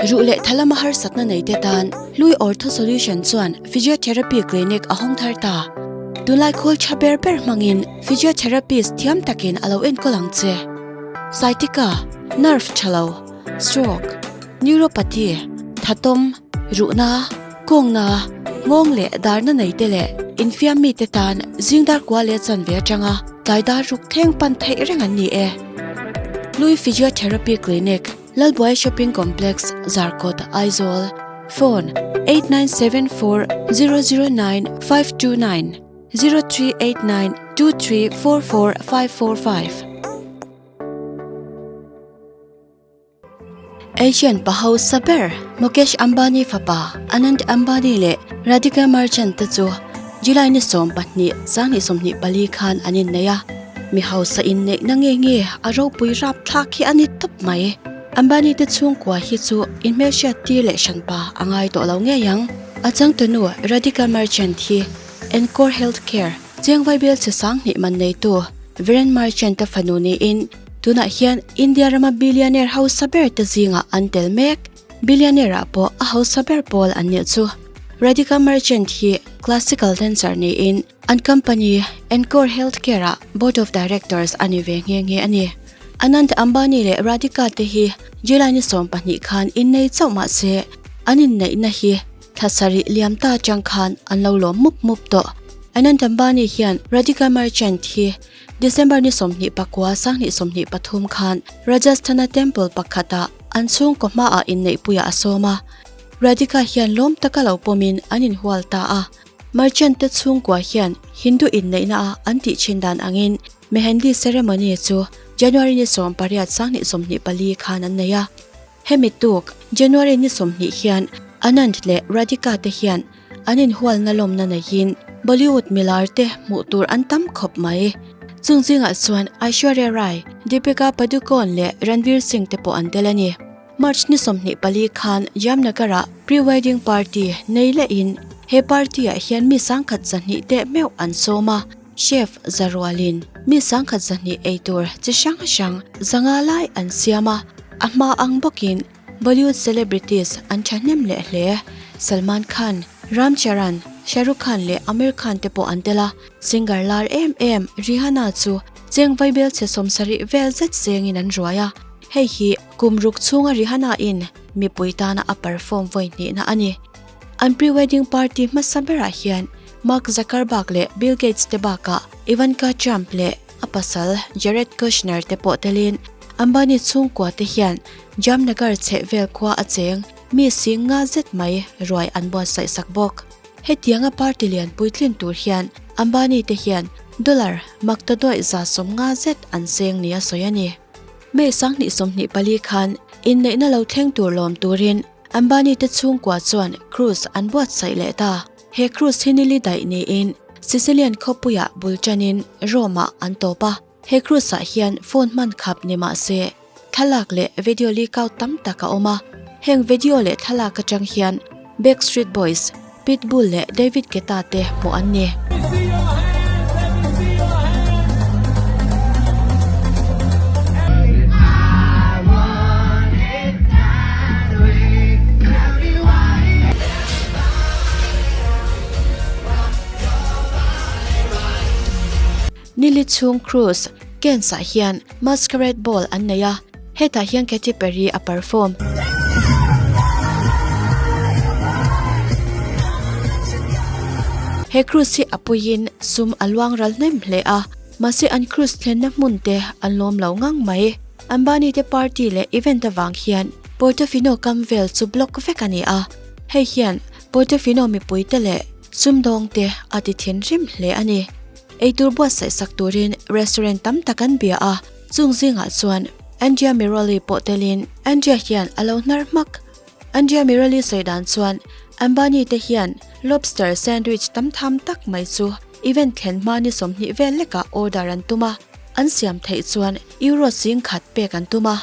Ruh leh tha lama harsatna nei te tan Hlui Ortho Solution chuan Physiotherapy Clinic a hawng thar ta. Tunlai khawl tha ber ber hmangin Physiotherapist thiam takin a lo enkawl ang che. Sciatica, Nerve tha lo, Stroke, Neuropathy, Thatawm, Ruhna, Kawngna, Nghawng leh darna nei te leh infiam mite tan zing dar kua leh chanve atanga tlai dar ruk thleng pan theih reng an ni e. Hlui Physiotherapy Clinic, Lalbuai Shopping Complex, Zarkawt, Aizawl, Phone, 8974 009 529 0389 2344 545. Asian pa hausa ber Mukesh Ambani fapa Anant Ambani leh Radhika Merchant te chu July ni 12, 2024 khan an innei a. Mi hausa inneihna nge nge a ropui rapthlak hi a ni tawp mai. Ambani te chhungkua hi chu inhmelhriat tir leh hranpa a ngai tawh lo ngei ang. A changtunu Radhika Merchant hi Encore Healthcare Chengvai bial chhe 2000 man neitu Viren Merchant-a fanu niin tunah hian India rama billionaire hausa ber te zingah an tel mek. Billionaire ah pawh a hausa ber pawl an nih chu. Radhika Merchant hi classical dancer niin An company, Encore Healthcare ah Board of Directors a ni ve nghe nghe a ni. Anant Ambani leh Radhika te hi July ni 12 khan innei chauh mah se, an inneihna hi thla sarih liam ta atang khan an lo lawm mup mup tawh. Anant Ambani hian Radhika Merchant hi December ni 29 2023 khan Rajasthana temple pakhatah an chhungkaw hmaah inneihpuiah a sawm a. Radhika hian lawm taka lo pawmin an inhual ta a. Merchant te chhungkua hian Hindu inneihna a an tih thin dan angin Mehendi ceremony chu January ni 18 2024 khan an nei a. Hemi tuk January ni 20 hian Anand leh Radhika te hian an inhualna lawmna neihin Bollywood milar te hmuh tur an tam khawp mai. Chung zingah chuan Aishwarya Rai, Deepika Padukone leh Ranveer Singh te pawh an tel a ni. March ni 24 khan Jamnagar-ah pre-wedding party nei lehin he party-ah hian mi 120 teh meuh an sawm a, chef Zarualin mi 120 ei tur chi hrang hrang zanga lai an siam a, a hma ang bawkin Bollywood celebrities an thahnem leh hle. Salman Khan, Ram Charan, Shah Rukh Khan leh Aamir Khan te pawh an tel a, singer lar em em Rihanna chu cheng vaibel chhe 70 vel zet chengin an ruai a, hei hi Kum ruk chhunga Rihanna-in mipui tana a perform vawi hnihna a ni. An pre-wedding party hmasa berah hian Mark Zuckerberg leh Bill Gates te bakah Ivanka Trump leh a pasal Jared Kushner te pawh telin Ambani chhungkua te hian Jamnagar chhehvel khua a cheng mi sing nga zet mai ruai an buatsaih sak bawk. Hetianga party lian puitlin tur hian Ambani te hian dollar maktaduaih 150 zet an seng nia sawi a ni. May 2024 khan inneihna lo thleng tur lawm turin Ambani te chhungkua chuan cruise an buatsaih leh ta. He cruise hi nili daih niin Sicilian khawpuiah bul tanin Rome-ah an tawp a. He cruise-ah hian phone hman khap ni mah se thlalak leh video leak out tam tak a awm a. Heng video leh thlalak atang hian Backstreet Boys, Pitbull leh David Guetta te hmuh an ni. Nili chhung cruise Cannes ah hian Masquerade Ball an nei a, hetah hian Katy Perry a perform. He cruise hi a puiin sum a luang ral hnem hle a, mahse an cruise thlenna hmun te an lawm lo ngang mai. Ambani te party leh event avang hian Portofino kam vel chu block vek a ni a, hei hian Portofino mipui te leh sumdawng te a ti thinrim hle a ni. Eitur buatsaih sak turin restaurant tam tak an bia a, chung zingah chuan Andrea Miroli pawh telin Andrea hian a lo hnar hmak. Andrea Miroli sawi dan chuan Ambani te hian lobster sandwich tam tham tak mai chu event thlen hma ni 20 vel lekah order an tum a, an siam theih chuan euro 10,000 pek an tum a.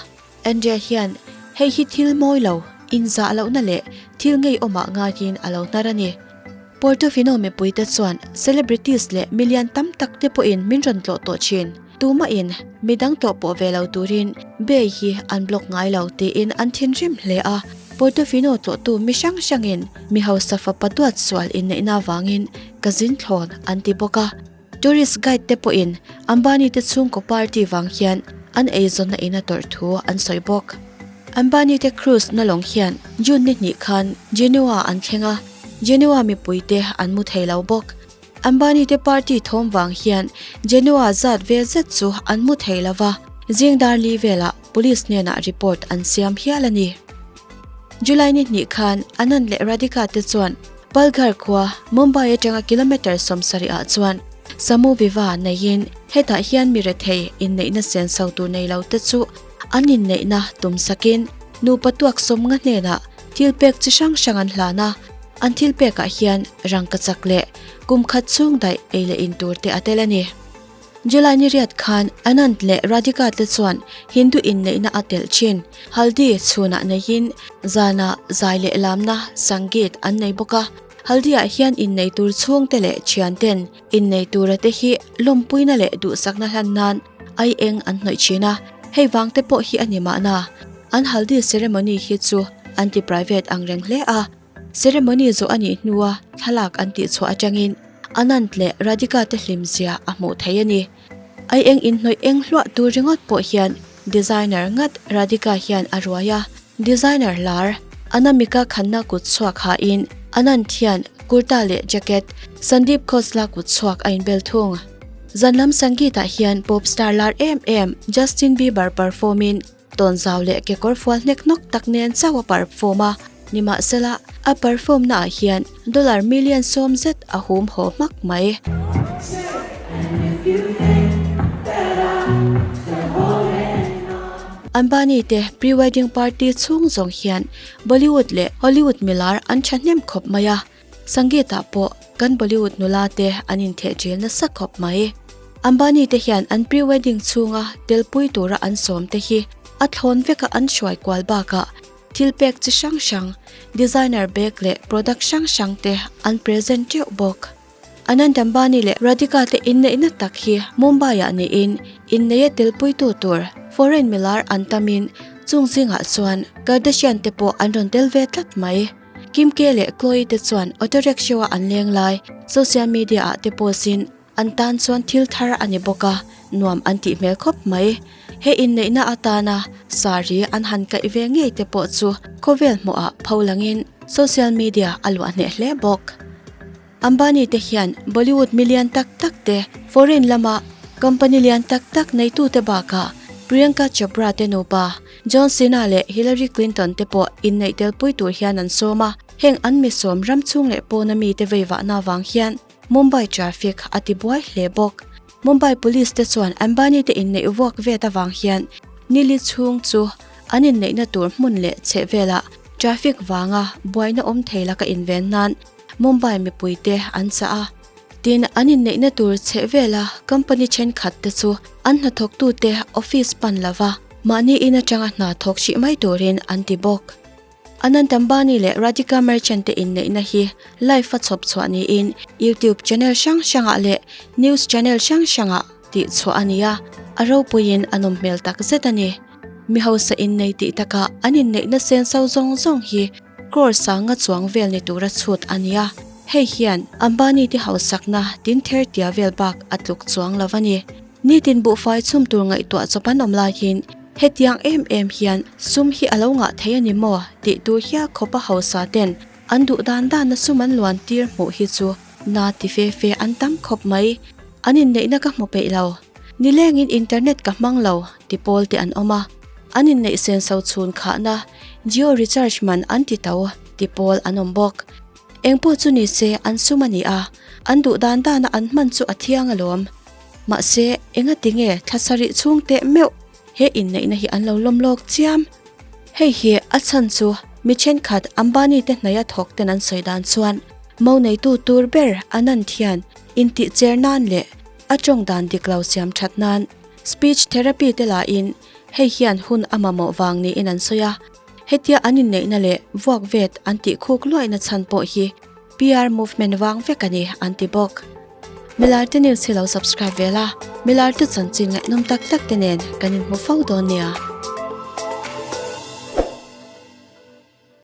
Andrea hian hei hi thil mawi lo, inzah lohna leh thil ngeiawmah ngaiin a lo hnar a ni. Portofino mipuite chuan celebrities leh milian tam tak te pawhin min rawn tlawh tawh thin. Tumahin midang tlawh pawh ve lo turin Bay hi an block ngai lo tiin an thinrim hle a. Portofino tlawhtu mi hrang hrangin mi hausa fapa duat sual inneihna avangin ka zin thlawn an ti bawk a. Tourist guide te pawhin Ambani te chhungkaw party vang hian an eizawnna in a tawrh thu an sawi bawk. Ambani te cruise na lawng hian June ni hnih khan Genoa an thleng a, Genoa mipui te an mu thei lo bawk. Ambani te party thawm vang hian Genoa zat vel zet chu an mu thei lo va, zing dar li velah police hnenah report an siam hial a ni. July ni hnih khan Anand leh Radhika te chuan Palghar khua, Mumbai atanga kilometre 70 ah chuan Samu Viva neiin hetah hian mi rethei inneihna senso tur nei lo te chu an inneihna tum sakin nupa tuak sawmnga hnenah thil pek chi hrang hrang an hlan a, an thil pekah hian rangkachak leh kum khat chhung daih ei leh in tur te a tel a ni. July ni riat khan Anand leh Radhika te chuan Hindu inneihna a telh thin. Haldi chhunah neihin zanah zai leh lamna, sangeet, an nei bawk a. Haldi-ah hian innei tur chhungte leh thianten innei tura te hi lawmpuina leh duhsakna hlan nan ai eng an hnawih thin a. Hei vang te pawh hi a ni mahna, an haldi ceremony hi chu an ti private ang reng hle a. Ceremony zawh a nih hnua thlalak an tihchhuah atangin Anand leh Radhika te hlimzia a hmuh theih a ni. Ai eng inhnawih eng hluah tur ringawt pawh hian designer ngat Radhika hian a ruai a, designer lar Anamika Khanna kut chhuak hain Anand hian kurta leh jacket Sandeep Khosla kut chhuak a inbel thung. Zanlam Sangeet ah hian pop star lar em em Justin Bieber perform in Tawnzau leh kekawr fual hnek hnawk tak nen chauh a perform a, nimahsela a perform naah hian dollar million 70 zet a hum haw hmak mai. Ambani te pre-wedding party chhung zawng hian Bollywood leh Hollywood milar an thahnem khawp mai a. Sangeet ah pawh kan Bollywood nula te an intheh ṭil nasa khawp mai. Ambani te hian an pre-wedding chhunga telpui tura an sawm te hi a thlawn veka an hruai kual bakah thil pek chi hrang hrang, designer bag leh product hrang hrang te an present teuh bawk. Anand Ambani leh Radhika te inneihna tak hi Mumbai ah niin inneia telpuitu tur foreign milar an tamin chung zingah chuan Kardashian te pawh an rawn tel ve tlat mai. Kim K leh Khloe te chuan auto rickshaw a an leng lai social media ah te post in an tan chuan thil thar a ni bawk a, nuam an tih hmel khawp mai. He inneihna atana saree an han kaih ve ngei te pawh chu khawvel hmuhah pho langin social media a luah hneh hle bawk. Ambani te hian Bollywood mi lian tak tak te, foreign lama company lian tak tak neitute bakah Priyanka Chopra te nupa, John Cena leh Hillary Clinton te pawh inneih telpui tur hian an sawm a, heng an mi sawm ram chhung leh pawna mite veivahna avang hian Mumbai traffic a ti buai hle bawk. Mumbai Police te chuan Ambani te inneih vuak vet avang hian nili chhung chu an inneihna tur hmun leh chhehvelah traffic vanga buaina awm thei laka inven nan Mumbai mipuite an chah a, tin an inneihna tur chheh vela company thenkhat te chu an hnathawktute office pan lova mahni in atanga hna thawk hrih mai turin an ti bawk. Anant Ambani leh Radhika Merchant te inneihna hi live a chhawp chhuah niin YouTube channel hrang hrangah leh news channel hrang hrangah tih chhuah a ni a, a ropuiin a nawm hmel tak zet a ni. Mi hausa innei tih takah an inneihna senso zawng zawng hi Crore sanga chuang vel ni tura chhut a nia. Hei hian Ambani te hausakna tin ther tia vel bak a tluk chuang lo a ni. Nitin buhfai chhum tur ngaihtuah chawp an awm laiin hetiang em em hian sum hi a lo ngah thei a ni maw tih tur hial khawpa hausa ten an duh dan dana sum an luan tir hmuh hi chu na ti fe fe an tam khawp mai. An inneihna ka hmu peih lo. Nilengin internet ka hmang lo ti pawl te an awm a. An inneih senso chhun khahna Jio recharge man an ti to ti pawl an awm bawk. Engpawh chu ni se an sum a ni a, an duh dan dana an hman chu a thiang alawm. Mahse, engati nge thla sarih chhung teh meuh he inneihna hi an lo lawm lawk chiam? Hei hi a chhan chu mi thenkhat Ambani te hnaia thawk ten an sawi dan chuan mo neitu tur ber Anand hian intihcher nan leh a tawng dan dik lo siam that nan speech therapy te lahin Hei hian hun a mamawh vang niin an sawi a, hetia an inneihna leh vuak vet an tih khuk luaihna chhan pawh hi PR movement vang vek a ni an ti bawk. Milarte News hi lo subscribe ve la, Milarte chanchin ngaihnawm tak tak te nen kan inhmu fo dawn nia.